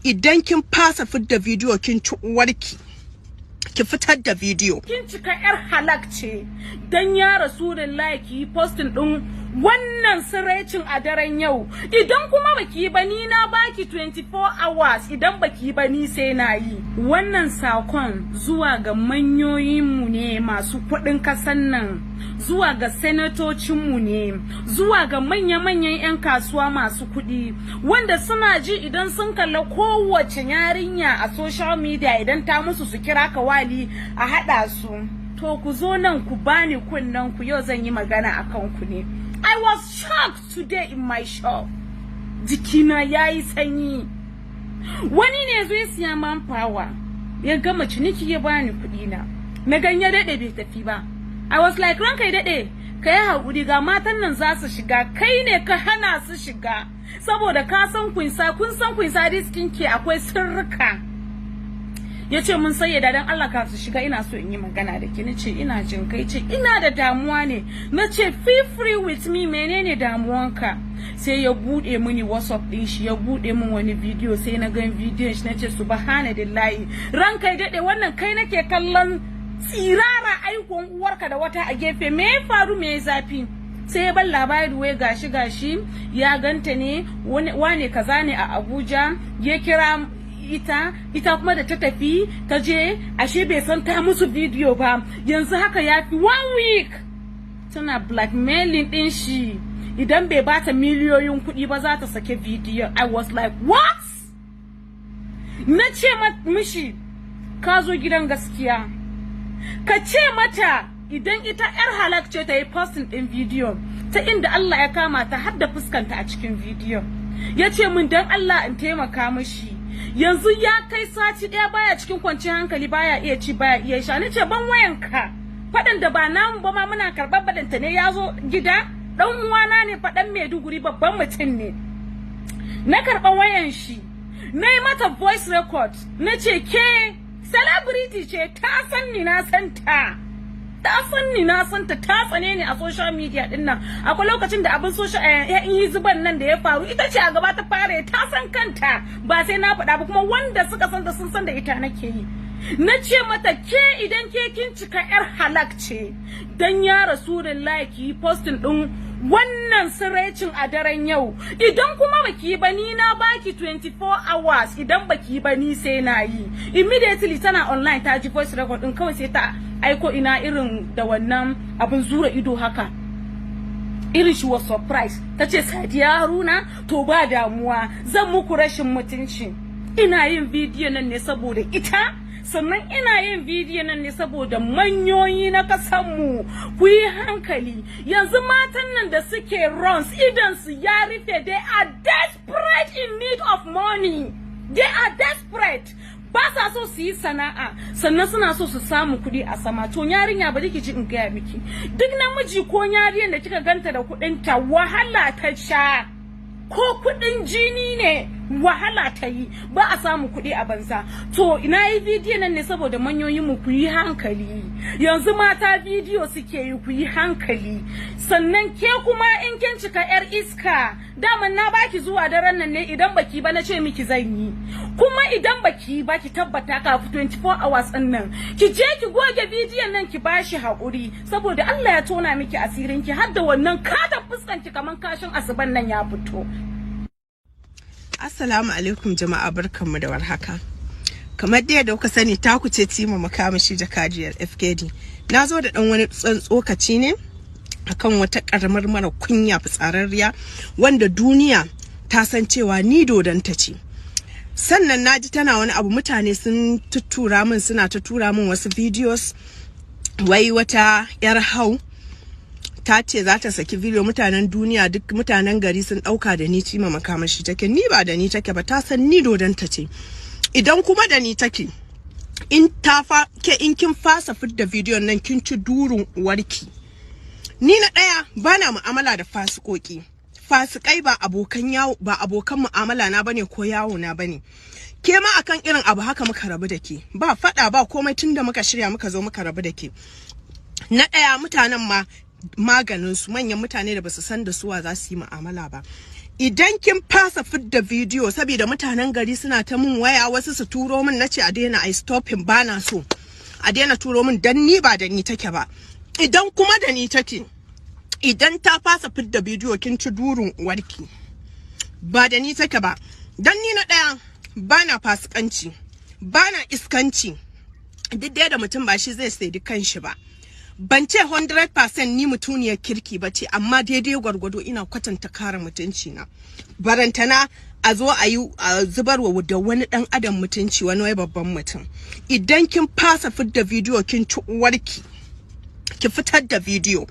Idan kin fasa fidda bidiyo, kin ci uwarki. Ki fitar da bidiyo. Kin cika yar halak ce, dan ya Rasulullahi ki yi posting din wannan siraicin a daren yau. Idan kuma baki yi ba, ni na baki 24 hours. Idan baki yi ba, ni sai na yi. Wannan sakon zuwa ga manyoyinmu ne masu kuɗin kasan nan, zuwa ga senatocinmu ne, zuwa ga manya-manyan 'yan kasuwa masu kuɗi wanda suna ji idan sun kalla kowace yarinya a social media, idan ta musu su kira kawali a haɗa su. To, ku zo nan ku bani kunnen ku, yau zan yi magana akan ku ne. I was shocked today in my shop. Jikina yayi sanyi. Wani ne zai siya manpower, ya gama ciniki, ya bani kuɗi na. Na gan ya daɗe bai tafi ba. I was like, "Ranka ya daɗe, ka yi haƙuri, ga matan nan za su shiga, kai ne ka hana su shiga. Saboda ka san kunsa, kun san kunsa riskin ke akwai sirrika." Ya ce mun, "Sai da dan Allah ka su shiga, ina so in yi magana da ke." Nace, "Ina jin kai." Ce, "Ina da damuwa ne." Nace, "Feel free with me, menene damuwanka?" Sai ya bude mini WhatsApp din shi, ya bude min wani video. Sai na gan bidiyon shi, nace, "Subhanallahi, ranka ya dade, wannan kai nake kallon tsirara aikon uwarka da wata a gefe. Me ya faru? Me ya zafi?" Sai ya ban labari, wai gashi gashi, ya ganta ne, wane kaza ne a Abuja, ya kira ita, ita kuma da ta tafi ta je, ashe bai san ta musu bidiyo ba. Yanzu haka ya fi one week tana blackmailing din shi, idan bai bata miliyoyin kuɗi ba, za ta sake bidiyo. I was like, "What?" Na ce mishi, "Ka zo gidan gaskiya. Ka ce mata idan ita yar halak ce, ta yi posting din bidiyo ta inda Allah ya kama ta har da fuskanta a cikin bidiyon." Ya ce min dan Allah in taimaka mishi, yanzu ya kai sati ɗaya baya cikin kwanciyar hankali, baya iya ci, baya iya sha. Ni ce, "Ban wayanka." Faɗan da ba namu ba ma muna karɓar baɗanta ne, ya zo gida, ɗan uwana ne, faɗan Maiduguri, babban mutum ne. Na karɓa wayan shi, na yi mata voice record. Na ce, "Ke celebrity ce, ta san ni, na san ta, ta san ni, na san ta, ta tsane ni a social media din nan. Akwai lokacin da abin social yan yi zuban nan da ya faru, ita ce a gaba ta fara. Ta san kanta, ba sai na faɗa ba, kuma wanda suka san ta sun san da ita nake yi." Na ce mata, "Ke idan ke kin cika yar halak ce, dan ya Rasulullahi ki yi posting din wannan siraicin a daren yau. Idan kuma baki yi ba, ni na baki 24 hours. Idan baki yi ba, ni sai na yi." Immediately tana online, ta ji voice record din, kawai sai ta aiko ina irin da wannan abin zura ido haka, irin she was surprise. Ta ce, "Sadiya Haruna, to ba damuwa, zan muku rashin mutunci." Ina yin bidiyo nan ne saboda ita, sannan ina yin bidiyo nan ne saboda manyoyi na kasanmu. Ku yi hankali. Yanzu matan nan da suke runs, idan su ya rufe. They are desperate in need of money. They are desperate. Ba sa so su yi sana'a, sannan suna so su samu kuɗi a sama. To yarinya, bari ki ji in gaya miki, duk namiji ko yarinyar da kika ganta da kuɗin ta, wahala ta sha. Ko kuɗin jini ne, wahala ta yi. Ba a samu kuɗi a banza. To, ina yi bidiyo nan ne saboda manyoyin mu, ku yi hankali. Yanzu mata bidiyo suke yi, ku yi hankali. Sannan ke kuma in kin cika yar iska, daman na baki zuwa daren nan ne. Idan baki ba, na ce miki zan yi. Kuma idan baki ba, ki tabbata kafin 24 hours din nan ki je ki goge bidiyon nan, ki bashi haƙuri, saboda Allah ya tona miki asirin ki, har da wannan kata fuskan ki kaman kashin asuban nan ya fito. Assalamu alaikum jama'a, barkanmu da warhaka. Kamar dai da kuka sani, taku ce Tima Makamashi, jakadiyar FKD. Na zo da ɗan wani tsokaci ne akan wata karamar mara kunya fitsararriya wanda duniya ta san cewa ni dodanta ce. Sannan na ji tana wani abu, mutane sun tuttura min, suna ta tura min wasu videos, wai wata 'yar hau ta ce za ta saki video. Mutanen duniya, duk mutanen gari sun dauka da ni Tima Makamashi take. Ni ba da ni take ba, ta san ni dodanta ce. Idan kuma da ni take, in ta fa ke, in kin fasa fidda bidiyon nan, kin ci durun uwarki. Ni na daya, bana mu'amala da fasikoki, fasikai ba abokan yawo, ba abokan mu'amala na bane ko yawo na bane. Ke ma akan irin abu haka muka rabu da ke, ba fada ba komai, tunda muka shirya muka zo muka rabu da ke. Na daya, mutanen ma maganin su manyan mutane da basu san da suwa za su yi mu'amala ba. Idan kin fasa fidda bidiyo, saboda mutanen gari suna ta mun waya, wasu su turo min, nace a daina, ai stopping, bana so, a daina turo min, dan ni ba da ni take ba. Idan kuma da ni take, idan ta fasa fidda bidiyo, kin ci durun uwarki. Ba da ni take ba, dan ni na ɗaya bana fasikanci, bana iskanci. Duk da mutum ba shi zai saidi kanshi ba. Ban ce 100% ni mutuniyar kirki ba ce, amma daidai gwargwado ina kwatanta kare mutunci na. Barantana a zo a yi zubarwa da wani dan adam mutunci, wani wai babban mutum. Idan kin fasa fidda bidiyo, kin ci uwarki. Ki fitar da bidiyo.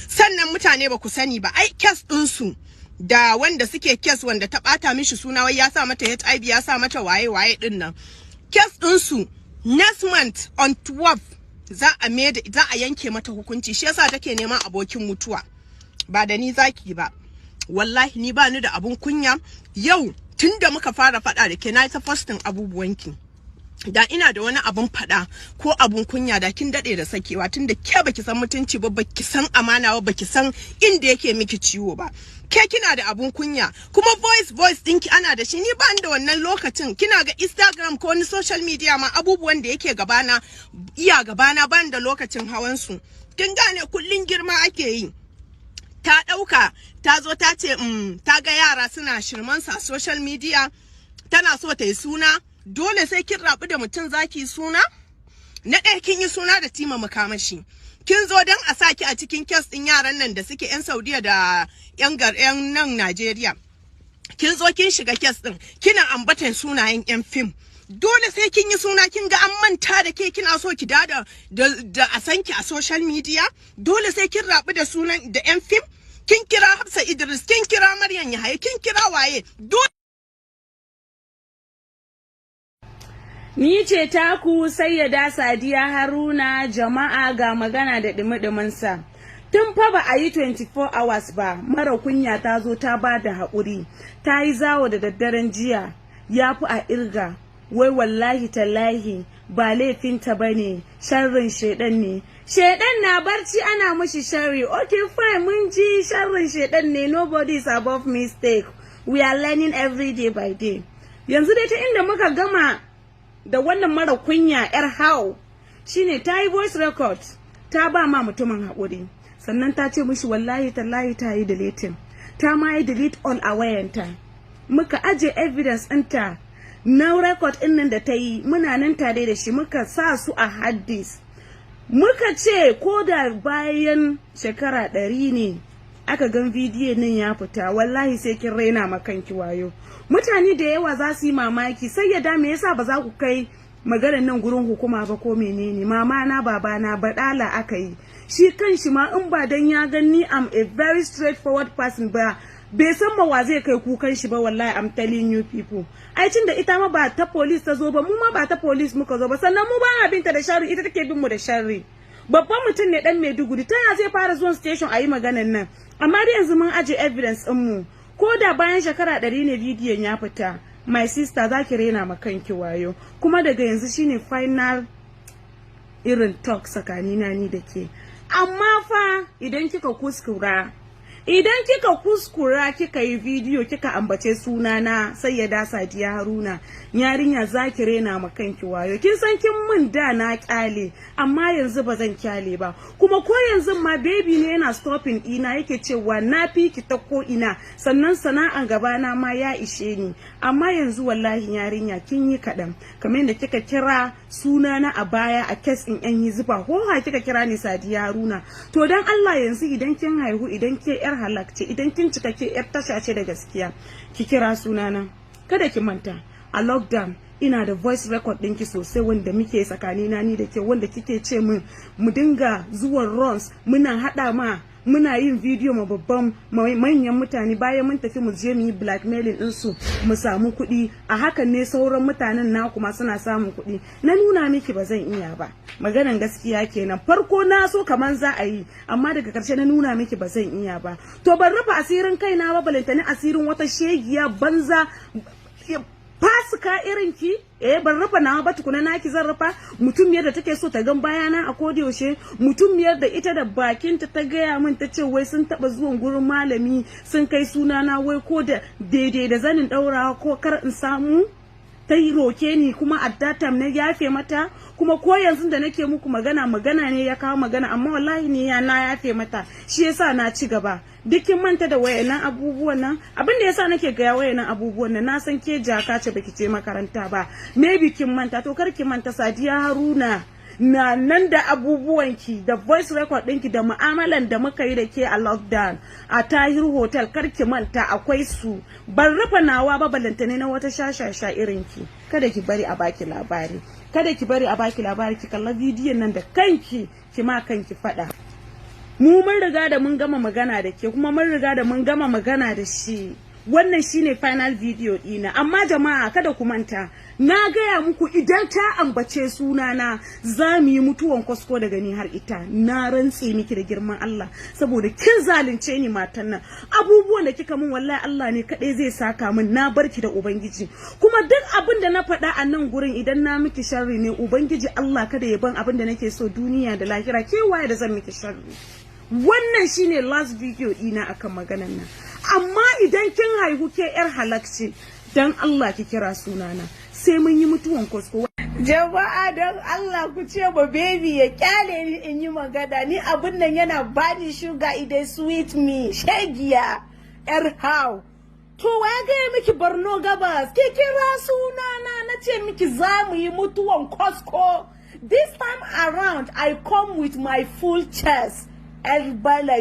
Sannan mutane ba ku sani ba, ai case ɗinsu da wanda suke case, wanda ta bata mishi suna, wai ya sa mata HIV, ya sa mata waye waye din nan, case ɗinsu next month on 12 za a da za a yanke mata hukunci. Shi yasa take neman abokin mutuwa. Ba da ni zaki ba, wallahi ni ba ni da abun kunya. Yau tunda muka fara faɗa da ke, na ta posting abubuwanki. Da ina da wani abun faɗa ko abun kunya, da kin daɗe da sakewa, tunda ke baki san mutunci ba, baki san amana ba, baki san inda yake miki ciwo ba. Ke kina da abun kunya, kuma voice ɗinki ana da shi. Ni ba da wannan lokacin. Kina ga Instagram ko wani social media ma, abubuwan da yake gabana iya gabana, ban da lokacin hawan su. Kin gane? Kullun girma ake yi. Ta ɗauka ta zo ta ce ta ga yara suna shirman sa social media, tana so ta yi suna. Dole sai kin rabu da mutum zaki suna? Na ɗaya, kin yi suna da Tima Makamashi. Kin zo don a saki a cikin case ɗin yaran nan da suke 'yan Saudiya da 'yan 'yan nan Najeriya. Kin zo kin shiga case ɗin, kina ambatan sunayen 'yan fim. Dole sai kin yi suna, kin ga an manta da ke, kina so ki da da a san ki a social media? Dole sai kin rabu da sunan da 'yan fim? Kin kira Hafsa Idris, kin kira Maryam Yahaya, kin kira waye? Dole Ni ce taku Sayyada Sadiya Haruna. Jama'a, ga magana da ɗumi sa. Tun fa ba a yi 24 hours ba, mara kunya ta zo ta ba da haƙuri, ta yi zawo da daddaren jiya, ya fi a irga. Wai wallahi tallahi ba laifinta ba ne, sharrin shaidan ne. Shaidan na barci ana mushi sharri. Okay, fine, mun ji sharrin shaidan ne. Nobody is above mistake. We are learning every day by day. Yanzu dai ta inda muka gama da wannan mara kunya yar hau shine ta yi voice record, ta ba ma mutumin haƙuri, sannan ta ce mishi wallahi tallahi ta yi deleting, ta ma yi delete all a wayanta. Muka aje evidence ɗinta na record ɗin nan da ta yi, muna nan tare da shi. Muka sa su a hard disk, muka ce ko da bayan shekara 100 ne aka gan bidiyon nan ya fita, wallahi sai kin raina makanki wayo. Mutane da yawa za su yi mamaki, sai ya da me yasa ba za ku kai maganar nan gurin hukuma ba ko menene? Mama na, baba na, badala aka yi. Shi kan shi ma, in ba dan ya gani I'm a very straightforward person ba, bai san ma wa zai kai kukan shi ba. Wallahi, I'm telling you people, ai da ita ma ba ta police ta zo ba, mu ma ba ta police muka zo ba. Sannan mu ba na binta da sharri, ita take bin mu da sharri. Babban mutum ne, dan Maiduguri, ta ya zai fara zuwan station a yi maganan nan? Amma dai yanzu mun aje evidence din mu. Ko da bayan shekara 100 ne bidiyon ya fita, my sister, za ki rena ma kanki wayo. Kuma daga yanzu shine final irin talk tsakanina ni da ke. Amma fa idan kika kuskura, idan kika kuskura kika yi bidiyo kika ambace sunana Sayyada Sadiya Haruna, yarinya, za ki rena ma kanki wayo. Kin san kin mun da na kyale, amma yanzu ba zan kyale ba. Kuma ko yanzu ma baby ne yana stopping ina, yake cewa na fi ki ta ko ina, sannan sana'an gaba na ma ya ishe ni. Amma yanzu wallahi yarinya, kin yi kaɗan. Kamar yadda kika kira sunana a baya a case in yan zuba ko ha kika kira ni Sadiya Haruna, to dan Allah yanzu idan kin haihu, idan ke yar halak ce, idan kin cika ke yar tasha ce da gaskiya, ki kira sunana. Kada ki manta, a lockdown ina da voice record ɗinki sosai wanda muke tsakanina ni da ke, wanda kike ce min mu dinga zuwan runs, muna haɗa ma, muna yin video ma babban manyan mutane, bayan mun tafi mu je mu yi blackmailing ɗinsu mu samu kuɗi. A hakan ne sauran mutanen na kuma suna samun kuɗi. Na nuna miki ba zan iya ba. Maganan gaskiya kenan. Farko na so kaman za a yi, amma daga karshe na nuna miki ba zan iya ba. To ban rufe asirin kaina ba, balantane asirin wata shegiya banza. Fasika irin ki, eh, ban rufa nawa ba tukuna, naki zan rufa. Mutum yadda take so ta gan bayana a koda yaushe, mutum da ita da bakinta ta gaya min, ta ce wai sun taba zuwan gurin malami, sun kai sunana, wai ko da daidai da zanin daurawa ko kar in samu, ta yi roke ni, kuma at that time na yafe mata. Kuma ko yanzu da nake muku magana, magana ne ya kawo magana, amma wallahi ne ya na yafe mata, shi yasa na ci gaba. Duk kin manta da wayannan abubuwan nan. Abin da yasa nake gaya wayannan abubuwan nan, na san ke jaka ce, baki je makaranta ba, maybe kin manta. To kar ki manta, Sadiya Haruna na nan da abubuwanki da voice record ɗinki da mu'amalan da muka yi da ke a lockdown a Tahir Hotel. Kar ki manta, akwai su. Ban rufe nawa ba, balantane na wata shashasha irin ki. Kada ki bari a baki labari, kada ki bari a baki labari. Ki kalla bidiyon nan da kanki, ki ma kanki faɗa. Mu mun riga da mun gama magana da ke, kuma mun riga da mun gama magana da shi. Wannan shine final video dina. Amma jama'a, kada ku manta na gaya muku, idan ta ambace sunana, za mu yi mutuwan kwasko daga ni har ita. Na rantse miki da girman Allah, saboda kin zalunce ni, matan nan. Abubuwan da kika min, wallahi Allah ne kadai zai saka min. Na barki da Ubangiji. Kuma duk abin da na faɗa a nan gurin, idan na miki sharri ne, Ubangiji Allah kada ya ban abin da nake so duniya da lahira. Ke waye da zan miki sharri? Wannan shine last video dina akan maganan nan. Amma idan kin haihu, ke yar halakci, dan Allah ki kira sunana, sai mun yi mutuwan kwasko. Jama'a, don Allah ku ce ba baby ya kyale ni in yi magana. Ni abun nan yana bani sugar, e dey sweet me. Shegiya yar how to, wa gaya miki Borno Gabas? Ki kira sunana, na ce miki za mu yi mutuwan kwasko. This time around I come with my full chest. Yar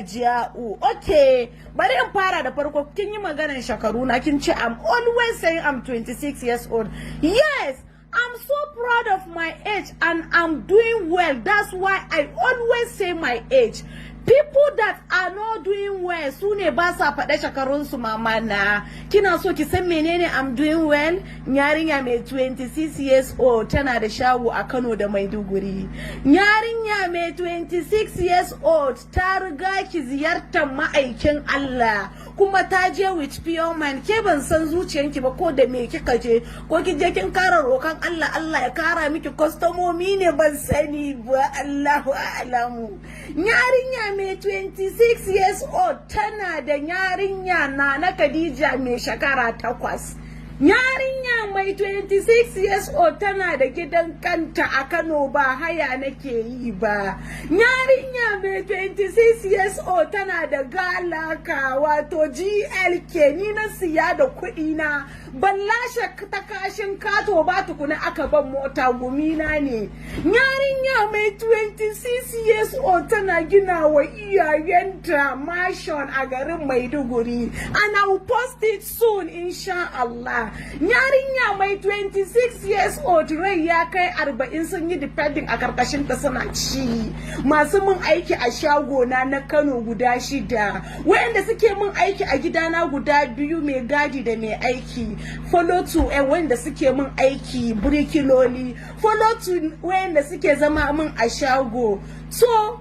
balajiya'u. Okay, bari in fara da farko. Kin yi maganar shekaru na, kin ce I'm always saying I'm 26 years old. Yes, I'm so proud of my age and I'm doing well. That's why I always say my age. People that are not doing well su ne ba sa faɗa shekarunsu. Mama na, kina so ki san menene I'm doing well? Yarinya mai 26 years old tana da shago a Kano da Maiduguri. Yarinya mai 26 years old ta riga ki ziyartar ma'aikin Allah, kuma ta je with pure mind. Ke ban san zuciyanki ba, ko da me kika je, ko ki je kin kara rokan Allah, Allah ya kara miki kwastomomi ne, ban sani ba, Allahu a'lamu. Yarinya mai 26 years old tana da yarinya na na Khadija mai shekara 8. Yarinya mai 26 years old tana da gidan kanta a Kano, ba haya nake yi ba. Yarinya mai 26 years old tana da galaka, wato GLK, ni na siya da kuɗi na. Ban lashe ta kashin kato ba tukuna aka ban mota, gumina ne. Yarinya mai 26 years old tana gina wa iyayenta mansion a garin Maiduguri. And I will post it soon, insha Allah. Yarinya mai 26 years old, rai ya kai 40 sun yi depending a karkashin ta suna ci. Masu mun aiki a shago na na Kano guda shida, wayanda suke mun aiki a gidana guda biyu, mai gadi da mai aiki, follow to wanda suke mun aiki birikiloli, follow to wayanda suke zama mun a shago. So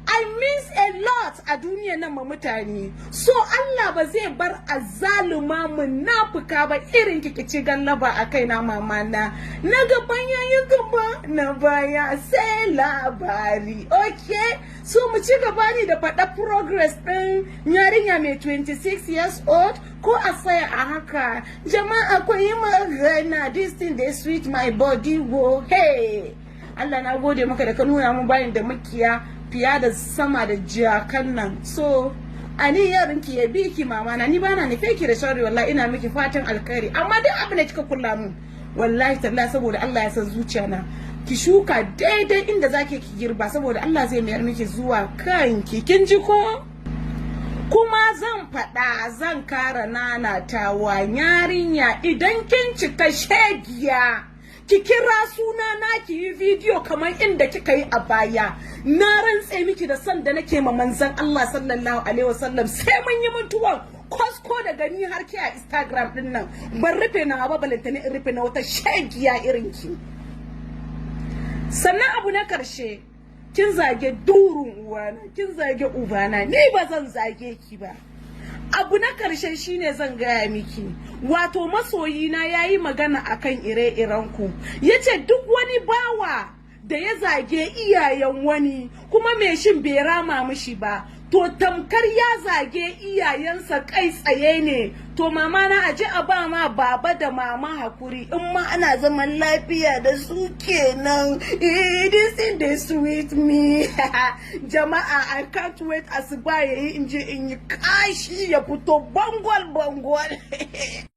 I means a lot a duniya nan ma mutane. So Allah ba zai bar azzaluma munafuka ba irin ki ci gallaba a kaina, mama na. Na gaban yayi gaba, na baya sai labari. Okay, so mu ci gaba ne da faɗa progress ɗin yarinya mai 26 years old, ko a tsaya a haka? Jama'a, ku yi magana. This thing dey sweet my body wo. Hey Allah, na gode maka da ka nuna mu bayan da mukiya fiya da sama da jakan nan. So ani yarin ki ya bi ki, mama na, ni bana nufe ki da sharri, wallahi ina miki fatan alkhairi. Amma duk abin da kika kulla mun, wallahi tallahi, saboda Allah ya san zuciya na, ki shuka daidai inda zaki ki girba, saboda Allah zai mayar miki zuwa kanki. Kin ji ko? Kuma zan faɗa, zan kara nanatawa, yarinya, idan kin cika shegiya, ki kira suna na, ki yi bidiyo kamar inda kika yi a baya. Na rantse miki da san da nake ma manzon Allah sallallahu alaihi wasallam, sai mun yi mutuwan kwasko daga ni har ki a Instagram din nan. Ban rufe na ba, balantane in rufe na wata shegiya irin ki. Sannan abu na karshe, kin zage durun uwana, kin zage ubana, ni ba zan zage ki ba. Abu na karshe shine zan gaya miki, wato masoyina ya yi magana akan ire-irenku, ya ce duk wani bawa da ya zage iyayen wani kuma mai shin bai rama mishi ba, to tamkar ya zage iyayensa kai tsaye ne. To mama na, aje a ba ma baba da mama hakuri, in ma ana zaman lafiya da su kenan. This thing dey sweet me. Jama'a, I can't wait asuba yayi in je in yi kashi ya fito bangwal bangwal.